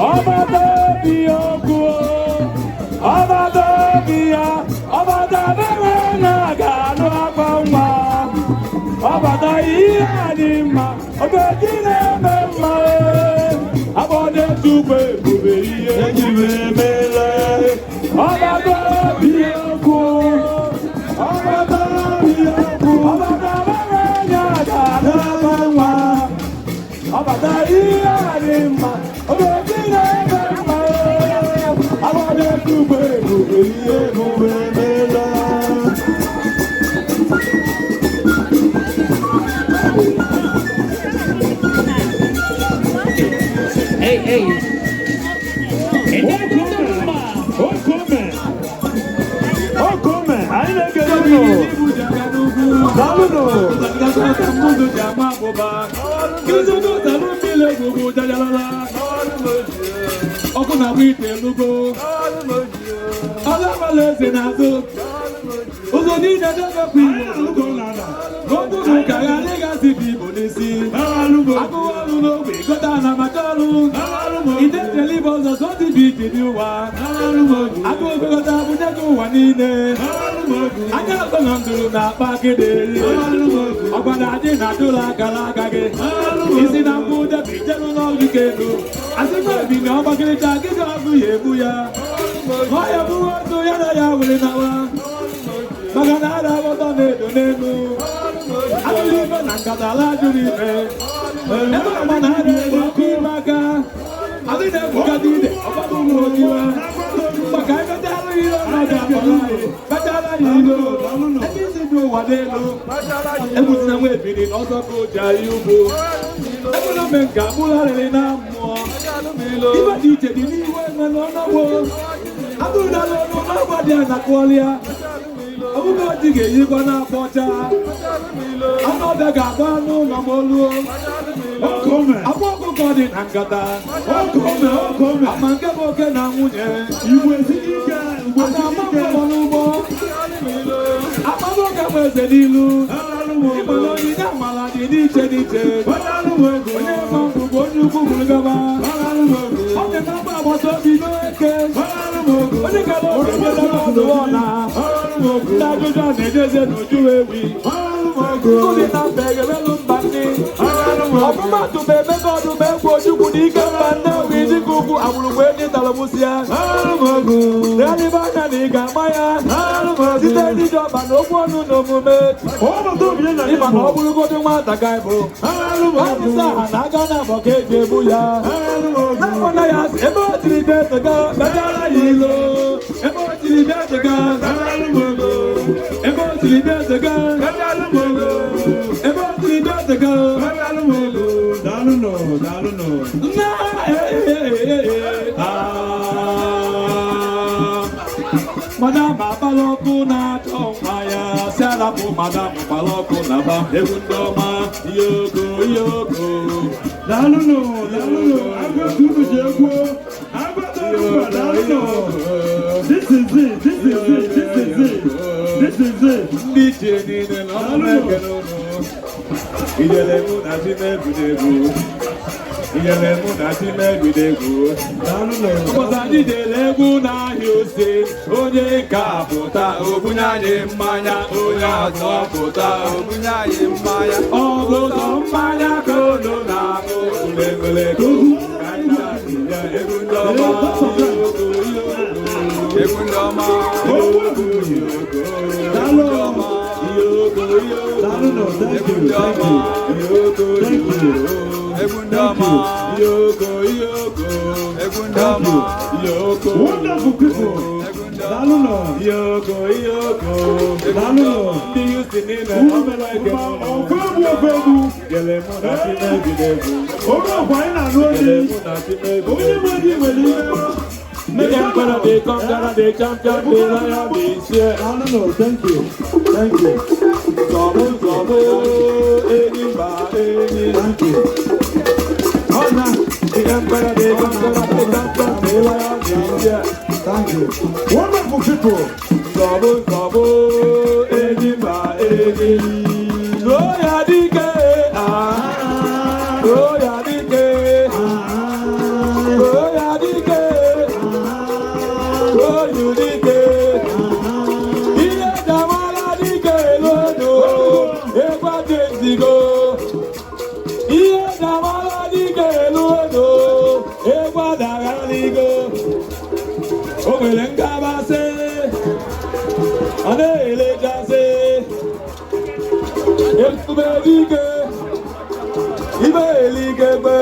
Ọbata obi okwu, ọbata obi ya, ọbata bere na ga-anụ akwa nwa. Ọbata ihe a dị mma, obeji na-eme mma. Agbọdọ chukwu ebube ihe Ejiri emela. Ọbata obi okwu, ọbata obi okwu, ọbata bere na ga-anụ akwa nwa. Ọbata ihe a dị mma, obeji na-eme mma. Agbọdọ chukwu ebube ihe Ebube emela. Hey, hey. Okome. Okome. Anyị na-ekele unu. Daalụnụ. Ọkụ na-agba ite elugo ọlọmọla eze n'azụ ụzọ niile debekwa igbo n'okpuru ụka ya adịghasị bụ igbo n'isi agụụ ọrụ n'ogbe gota na maka ọrụ idetele ibe ọzọ sọ dị bụ ije dị ụwa agụụ gota bunye gị ụwa niile anya ọzọ na ndụrụ na-akpa akịdị ọgbada adị na dụlọ akara aka gị isi na mbụ debi ijelu n'ọrụ ka elu asịkwa ebi na ọgbakịrịcha gị ọgụ ya egbu ya ọya bụrụ ọdụ ya na ya were nawa maka na ada aghọta na-edo n'elu ajụrụ ife na nkata ala ajụrụ ife ebe agba na ada ego ọkụ ime aka adị na-ebukata ide ọgbabụrụ ojiwa maka emechala ihe ọnọdụ akpọrọ anyị kpachara ya ilo ebe isi dị ụwa n'elu egwuzina nwa ebiri na ọzọ ka o ji anyị ugbo ebụla ome nke abụlarịrị na mmụọ ife dị iche dị n'ihu enwe n'ọnọgbo agụrụdala ọnụ n'ọgba dị anakụọlịa ọbụghị ọjị ga-eyikwa na-akpọ ọcha anụ ọbịa ga-agba anụ ụlọ ma oluo Okome. akwa ọkụkọ dị na nkata Okome. Okome. ama nke bụ oke na nwunye Igwe esiri ike. Igwe a na-ama esiri ike. mkpọrọ n'ugbo akpamụka bụ eze n'ilu ịma na onyinye amala dị n'iche n'iche onye ma mbụ bụ onye ukwu gburu gaba ọ dị na mgba agbata obi n'eke onye gara oge jedebe ọdụ ọna ndị ajụjụ a na-ejeze n'uju ewi nkụ dị na mba eghebelu mba ndị ọmụmatụ bụ emebe ọdụm egwu ojukwu na ike mba nnewi dịka ugwu agbụrụgbe ndị talụmụsịa legharịba anya na ị ga-ama ya site n'iji ọba na okwu ọnụ na omume ịma na ọ bụrụgodị nwata ka ịbụ arụsị aha na aga na abọ ka eji egbu ya na-akpọna ya asị ebe o tiri bịa etega kpachara ya ilo ebe o tiri bịa etega ebe o tiri bịa etega ebe o tiri bịa etega Daalụnụ. Daalụnụ. nna ah. Madam agbala ọkụ na-achọ nwa ya si arapụ madam gbala ọkụ na ba egwu ndị ọma ihe oko ihe oko. Daalụnụ. Daalụnụ. Agwatụ unu ji egwu. Agwatụ unu gwa, daalụnụ. This is it. This is it. This is it. This is it. Ndị ichie niile na ọnụ ekele unu ijele mụ na chi mebidegwu ijele mụ na chi mebidegwu. Daalụnụ. Ụbọchị anyị jere egwu n'ahịa ose onye nke a pụta obunye anyị mmanya onye ọzọ pụta Obunye anyị mmanya. Ọ bụ ụzọ mmanya ka unu na-aṅụ ulegule egwu ndị ọma. Egwu ndị ọma. Daalụ. Daalụnụ. Thank you. Thank you. Thank you. Egwu ndị ọma. Egwu ndị ọma. Wonderful people. Daalụnụ. Daalụnụ. Ndị Houston niile Unu mere ọfụma. Ọkụ egwu ọkụ egwu. Jele mụ na chi megidegwu. Oge ọkwa anyị na-anụ Jele olu. mụ na chi megidegwu. Onye nwe gị nwere ihe. The emperor, the conqueror, the champion, the lion, the share. Daalụnụ. Thank you. Thank you. Zọbụ zọbụ, enyi mba enyi. Thank you. Ọna, the emperor, the conqueror, the champion, the lion, the share. Thank you. Wonderful people. Zọbụ zọbụ, enyi mba enyi. Ruo ya dike, ah. Ruo ya dike, ah. Ebube dike, ibe eligebe.